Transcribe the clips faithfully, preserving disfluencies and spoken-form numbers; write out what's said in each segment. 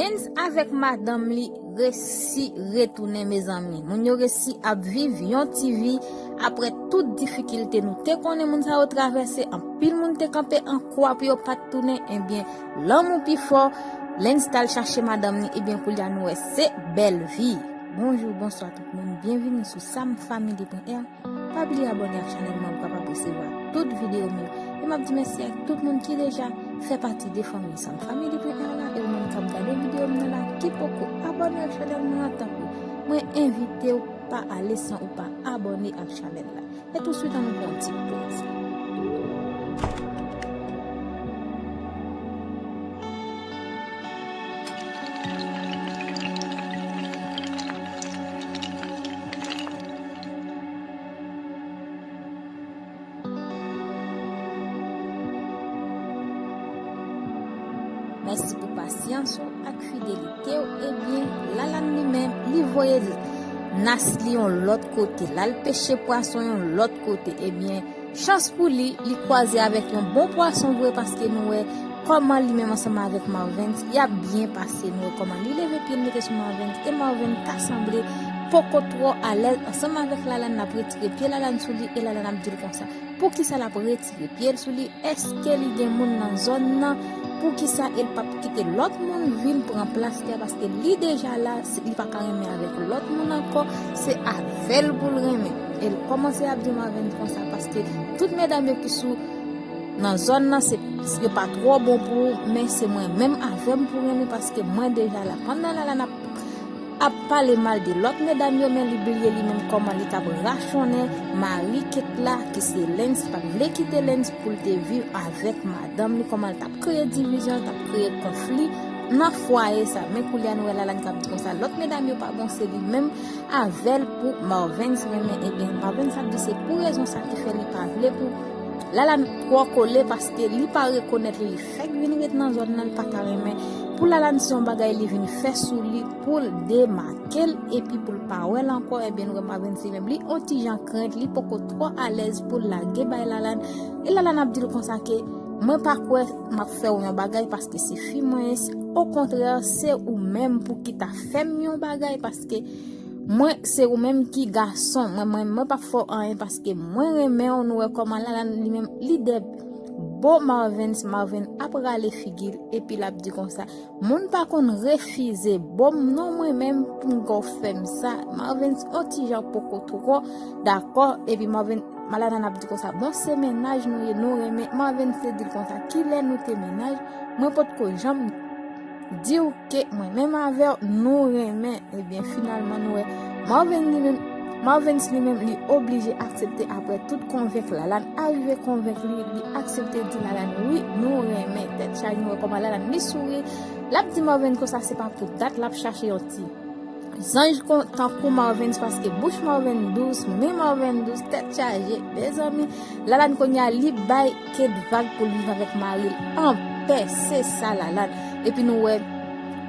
Lens avèk madanm li resi retounen, mezanmi. Moun yo resi ap viv yon ti vi apre tout difikilte nou te konnen moun sa yo travèse. Anpil moun te kanpe an kwa pou yo pa t tounen. Ebyen, lanmou pi fò. Lens t al chache madanm li. Ebyen, koulye a nou wè se bèl vi. Bonjou, bonswa tout moun. Byenvini sou Sam Family pwen R. Pa bliye abòne ak chanèl mwen pou w kapab resevwa tout videyo m yo. E m ap di mèsi ak tout moun ki deja fè pati de fanmi Sam Family pwen R la. E ou menm k ap gade videyo m nan la, ki poko abòne ak chanèl mwen an, tanpri, mwen envite w pa ale san ou pa abòne ak chanèl la. E touswit, ann nou pran yon ti poz. Mèsi pou pasyans ou ak fidelite w. Ebyen, Lalane li menm, li voye nas li yon lòt kote. L al peche pwason yon lòt kote. Ebyen, chans pou li, li kwaze avèk yon bon pwason vre, paske nou wè kòman li menm ansanm avèk Marvens, y ap byen pase. Nou wè kòman li leve pye l mete sou Marvens, e Marvens ta sanble poko twò alèz ansanm avèk Lalane, l ap retire pye Lalane sou li, e Lalane ap di l konsa, poukisa l ap retire pye l sou li? Èske li gen moun nan zòn nan? Poukisa e l p ap kite lòt moun vin pran plas li a? Paske li deja la, se, li pa ka renmen avèk lòt moun ankò, se avè l pou l renmen. E l kòmanse ap di Marvens konsa, paske tout medam yo ki sou nan zòn nan, se, yo pa twò bon pou ou, men se mwen menm avè m pou renmen, paske mwen deja la. Pandan Lalane ap ap pale mal de lòt medam yo, men li bliye li menm kòman li t ap rachonnen mari Kate la, ki se Lens, li pa t vle kite Lens pou l te viv avèk madanm li, kòman l t ap kreye divizyon, l t ap kreye konfli nan fwaye sa. Men koulye a nou wè Lalane k ap di konsa, lòt medam yo pa bon, se li menm avè l pou Marvens renmen. Ebyen, Marvens ap di se pou rezon sa ki fè li pa vle pou Lalane twò kole, paske li pa rekonèt li, li fèk vin ret nan zòn nan, li pa ka renmen. Pou Lalane se yon bagay li vin fè sou li, pou l demake l, epi pou l pa wè l ankò, ebyen, nou wè Marvens li menm, li on ti jan krent, li poko twò alèz pou l lage bay Lalane. E Lalane ap di l konsa ke, mwen pa kwè m ap fè w yon bagay, paske se fi mwen ye, okontrè, se ou menm pou ki ta fè m yon bagay, paske mwen, se ou menm ki gason. Mwen, mwen, mwen p ap fè w anyen paske mwen renmen w. Nou wè kòman Lalane li menm, li de bo Marvens, Marvens ap rale figi l, epi l ap di konsa, moun pa konn refize bo m non, mwen menm pou m gò fè m sa. Marvens on ti jan poko twò dakò, epi Marvens, Lalane ap di konsa, bon, se mennaj nou ye, nou renmen. Marvens te di l konsa, kilè nou te mennaj? Mwen potko janm di w ke mwen menm avè w, nou renmen. Ebyen, finalman, nou wè Marvens li menm, Marvens li menm, li oblije aksepte apre tout konvenk Lalane arive konvenk li, li aksepte di Lalane, wi, nou renmen. Tèt chaje, nou wè kòman Lalane li souri. L ap di Marvens konsa, se pa pou dat l ap chache yon ti zanj kon, tankou Marvens, paske bouch Marvens dous, men Marvens dous, tèt chaje, mezanmi. Lalane kounye a li bay Kate vag pou l viv avèk mari l anpè, se sa Lalane. Epi nou wè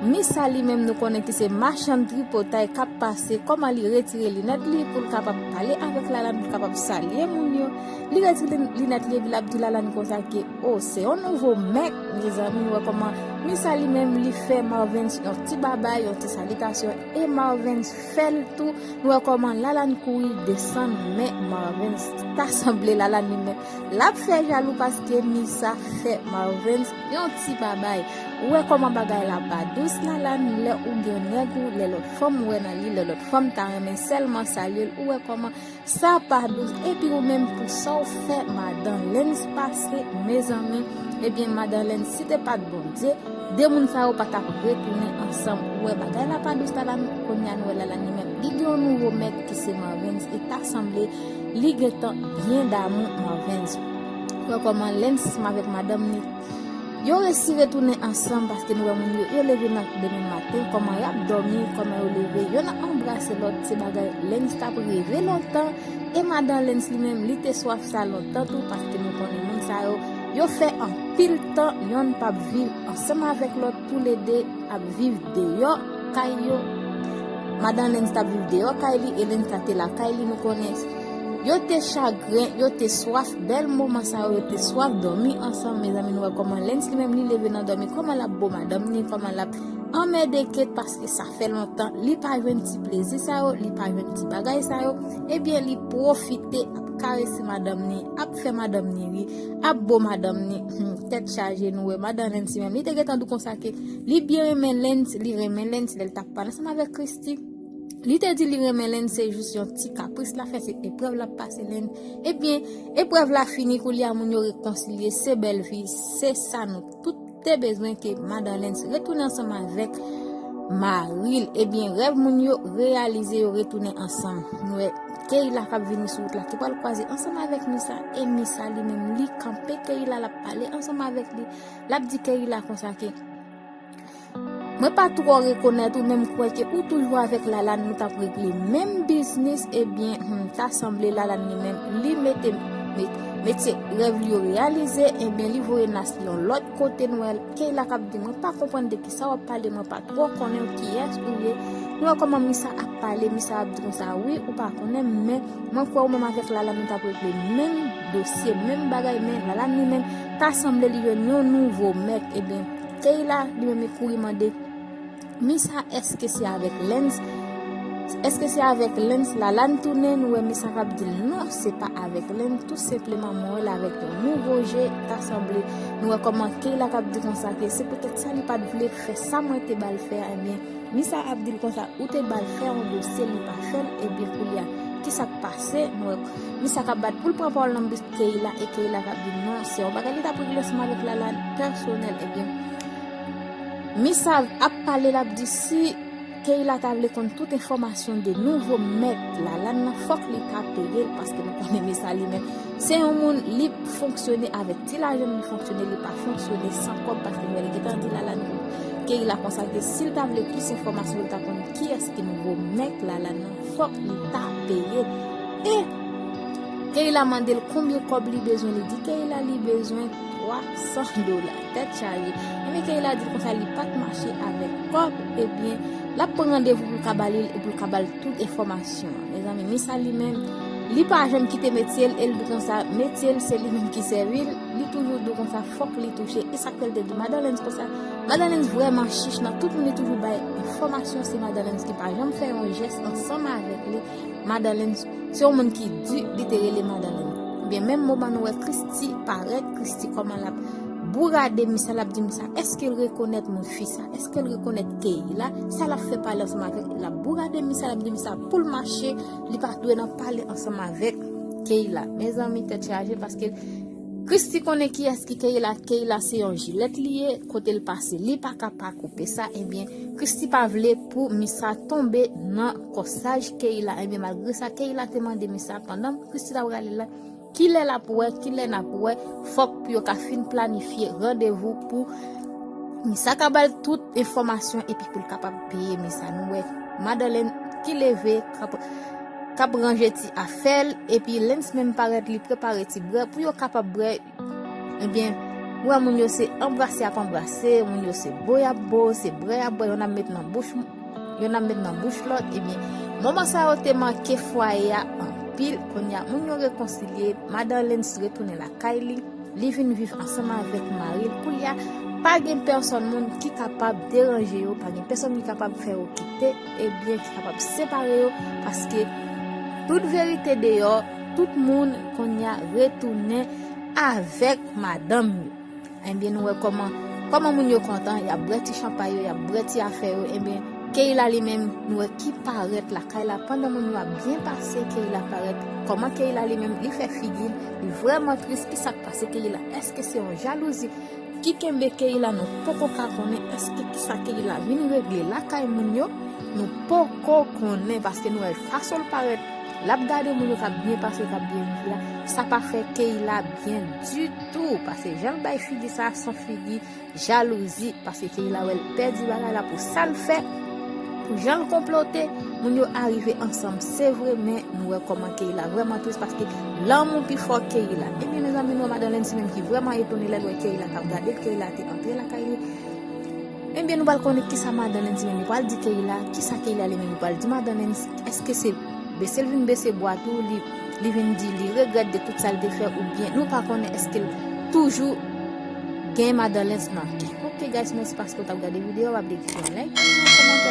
Misa li menm nou konnen ki se machann tripotay k ap pase, kòman li retire linèt li pou l kapab pale avèk Lalane, pou l kapab salye moun yo. Li retire linèt li epi l ap di Lalane konsa ke, o, se yon nouvo mèt, mezanmi, nou wè kòman Misa li menm li fè Marvens yon ti babay, yon ti salitasyon, e Marvens fè l tou. Nou wè kòman Lalane kouri desann men Marvens. Ta sanble Lalane li menm l ap fè jalou paske Misa fè Marvens yon ti babay. Ou wè kòman bagay la pa dous, Lalane, lè ou gen nèg ou, lè lòt fanm ou wè nan li, lè lòt fanm ta renmen sèlman salye l, ou wè kòman sa pa dous. Epi ou menm pou sa w fè madan Lens pase, mezanmi, ebyen, madan Lens, si te pa t Bondye, de moun sa yo pa t ap retounen ansanm. Ou wè bagay la pa dous, Lalane, kounye a nou wè Lalane li menm, li gen yon nouvo mèt ki se Marvens, e ta sanble li gentan byen damou Marvens. Ou wè kòman Lens ansanm avèk madanm li, yo resi retounen ansanm, paske nou wè moun yo, yo leve nan demen maten, kòman y ap dòmi, kòman yo leve, yonn ap anbrase lòt, se bagay Lens t ap reve lontan. E madan Lens li menm, li te swaf sa lontan tou, paske nou konnen moun sa yo, yo fè anpil tan yonn p ap viv ansanm avèk lòt, toulede ap viv deyò kay yo. Madan Lens t ap viv deyò kay li, e Lens la te lakay li, nou konnen. Yo te chagren, yo te swaf, bèl moman sa yo, yo te swaf dòmi ansanm, mezanmi, nou wè kòman Lens li menm, li leve nan dòmi, kòman l ap bo madanm ni, kòman l ap anmède Kate paske sa fè lontan li pa jwenn ti plezi sa yo, li pa jwenn ti bagay sa yo, ebyen li pwofite ap karese madanm ni, ap fè madanm ni ri, ap bo madanm ni. Hmm, tèt chaje, nou wè madanm Lens menm. Li te gentan di konsa ke li byen renmen Lens, li renmen Lens lè l t ap pale ansanm avèk Christie. Li te di li renmen Lens, se jis yon ti kapris l ap fè, se eprèv l ap pase Lens. Ebyen, eprèv la fini, koulye a moun yo rekonsilye, se bèl vi, se sa nou tout te bezwen ke madan Lens retounen ansanm avèk mari l. Ebyen, rèv moun yo reyalize, yo retounen ansanm. Nou wè Kayla k ap vini sou wout la ki pral kwaze ansanm avèk Misa, e Misa li menm li kanpe Kayla, l ap pale ansanm avèk li. L ap di Kayla konsa ke mwen pa twò rekonèt ou, men m kwè ke ou toujou avèk Lalane, nou t ap regle menm biznis, ebyen, hmm, ta sanble Lalane li menm, li mete, met, metye rèv li yo reyalize, ebyen, li voye Nas li yon lòt kote, nou wè Kayla k ap di, mwen pa konprann de kisa w ap pale, mwen pa twò konnen kiyès ou ye. Nou wè kòman Misa ap pale, Misa ap di konsa, wi, ou pa konnen, men mwen kwè ou menm avèk Lalane, nou t ap regle menm dosye, menm bagay, men Lalane li menm, ta sanble li jwenn yon nouvo mèt, ebyen, Kayla, li menm li kouri mande Misa, èske se avèk Lens? Èske se avèk Lens Lalane tounen? Nou wè Misa k ap di l non, se pa avèk Lens, tou senpleman mwen wè l avèk yon nouvo je, ta sanble. Nou wè kòman Kayla k ap di konsa ke se poutèt sa li pa t vle fè sa mwen te ba l fè a, ebyen, Misa ap di l konsa, ou te ba l fè yon dosye, li pa fè l, ebyen, koulye a, kisa k pase? Nou wè Misa k ap bat pou l pran pawòl nan bouch Kayla, e Kayla k ap di non, se yon bagay li t ap regle ansanm avèk Lalane pèsonèl, ebyen, Misa ap pale, l ap di si Kayla ta vle konn tout enfòmasyon de nouvo mèt Lalane nan, fòk li ta peye l, paske nou konnen Misa li menm, se yon moun, li fonksyone avèk ti lajan li fonksyone, li pa fonksyone san kòb, paske nou wè li gentan di Lalane, Kayla konsa ke si l ta vle plis enfòmasyon, pou l ta konn kiyès ki nouvo mèt Lalane nan, fòk li ta peye l. E Kayla mande l konbyen kòb li bezwen, li di Kayla li bezwen twa san dola. Tèt chaje. Ebyen, Kayla di l konsa li pa t mache avèk kòb, ebyen, l ap pran randevou pou l ka ba li l e pou l ka ba l tout enfòmasyon an. Mezanmi, Misa li menm, li pa janm kite metye l, e l di konsa, metye l, se li menm ki sèvi l, li toujou di konsa, fòk li touche. E sa k fè l te di madan Lens konsa, madan Lens vrèman chich nan tout moun, li toujou bay enfòmasyon, se madan Lens ki pa janm fè yon jès ansanm avèk li. Madan Lens, se yon moun ki di, li te rele madan Lens. Ebyen, menm moman nou wè Christie parèt, Christie kòman l ap bourade Misa, l ap di Misa, èske l rekonèt moun fi sa? Èske l rekonèt Kayla? Sa l ap fè pale ansanm avèk, l ap bourade Misa, l ap di Misa pou l mache, li pa dwe nan pale ansanm avèk Kayla. Mezanmi, tèt chaje, paske Christie konnen kiyès ki Kayla, Kayla se yon jilèt li ye, kote l pase, li pa ka pa koupe sa, ebyen, Christie pa vle pou Misa tonbe nan kòsaj Kayla, ebyen, malgre sa, Kayla te mande Misa pandan Christie t ap rale la, kilè l ap wè, kilè n ap wè, fòk pou yo ka fin planifye randevou pou Misa ka ba l tout enfòmasyon epi pou l kapab peye Misa. Nou wè madan Lens ki leve, k ap, k ap ranje ti afè l, epi Lens menm parèt li prepare ti bwè pou yo kapab bwè. Ebyen, ou wè moun yo se anbrase y ap anbrase, moun yo se bo y ap bo, se bwè y ap bwè, yonn ap met nan bouch, yonn ap met nan bouch lòt. Ebyen, moman sa yo te manke fwaye a anpil. Kounye a, moun yo rekonsilye, madan Lens retounen lakay li, li vin viv ansanm avèk mari l. Kounye a, pa gen pèsòn moun ki kapab deranje yo, pa gen pèsòn ki kapab fè yo kite, ebyen, ki kapab separe yo, paske tout verite deyò, tout moun kounye a retounen avèk madanm yo. Ebyen, nou wè kòman, kòman moun yo kontan, y ap bwè ti chanpay yo, y ap bwè ti afè yo, ebyen, Kayla li menm, nou wè ki parèt lakay la, pandan moun yo ap byen pase, Kayla parèt, kòman Kayla li menm, li fè figi l, li vrèman tris, kisa k pase Kayla, èske se yon jalouzi ki kenbe Kayla, nou poko ka konnen, èske kisa Kayla vin regle lakay moun yo, nou poko konnen, paske nou wè fason l parèt, l ap gade moun yo k ap byen pase, k ap byen viv la, sa pa fè Kayla byen ditou, paske jan l bay figi sa, se yon figi jalouzi, paske Kayla wè l pèdi bagay la pou sa l fè, pou jan l konplote, moun yo arive ansanm, se vre, men nou wè kòman Kayla vrèman tris, paske lanmou pi fò Kayla. Ebyen, mezanmi, nou wè madan Lens menm ki vrèman etone lè l wè Kayla k ap gade l, Kayla te antre lakay li. Ebyen, nou pral konnen kisa madan Lens menm li pral di Kayla, kisa Kayla li menm li pral di madan Lens, èske se bese l vin bese bwa tou, li, li vin di li regrèt de tout sa l te fè, oubyen nou pa konnen èske l toujou Gen madan lens nan. Ok guys, mèsi paske w t ap gade videyo, pa bliye kite yon like, yon kòmantè.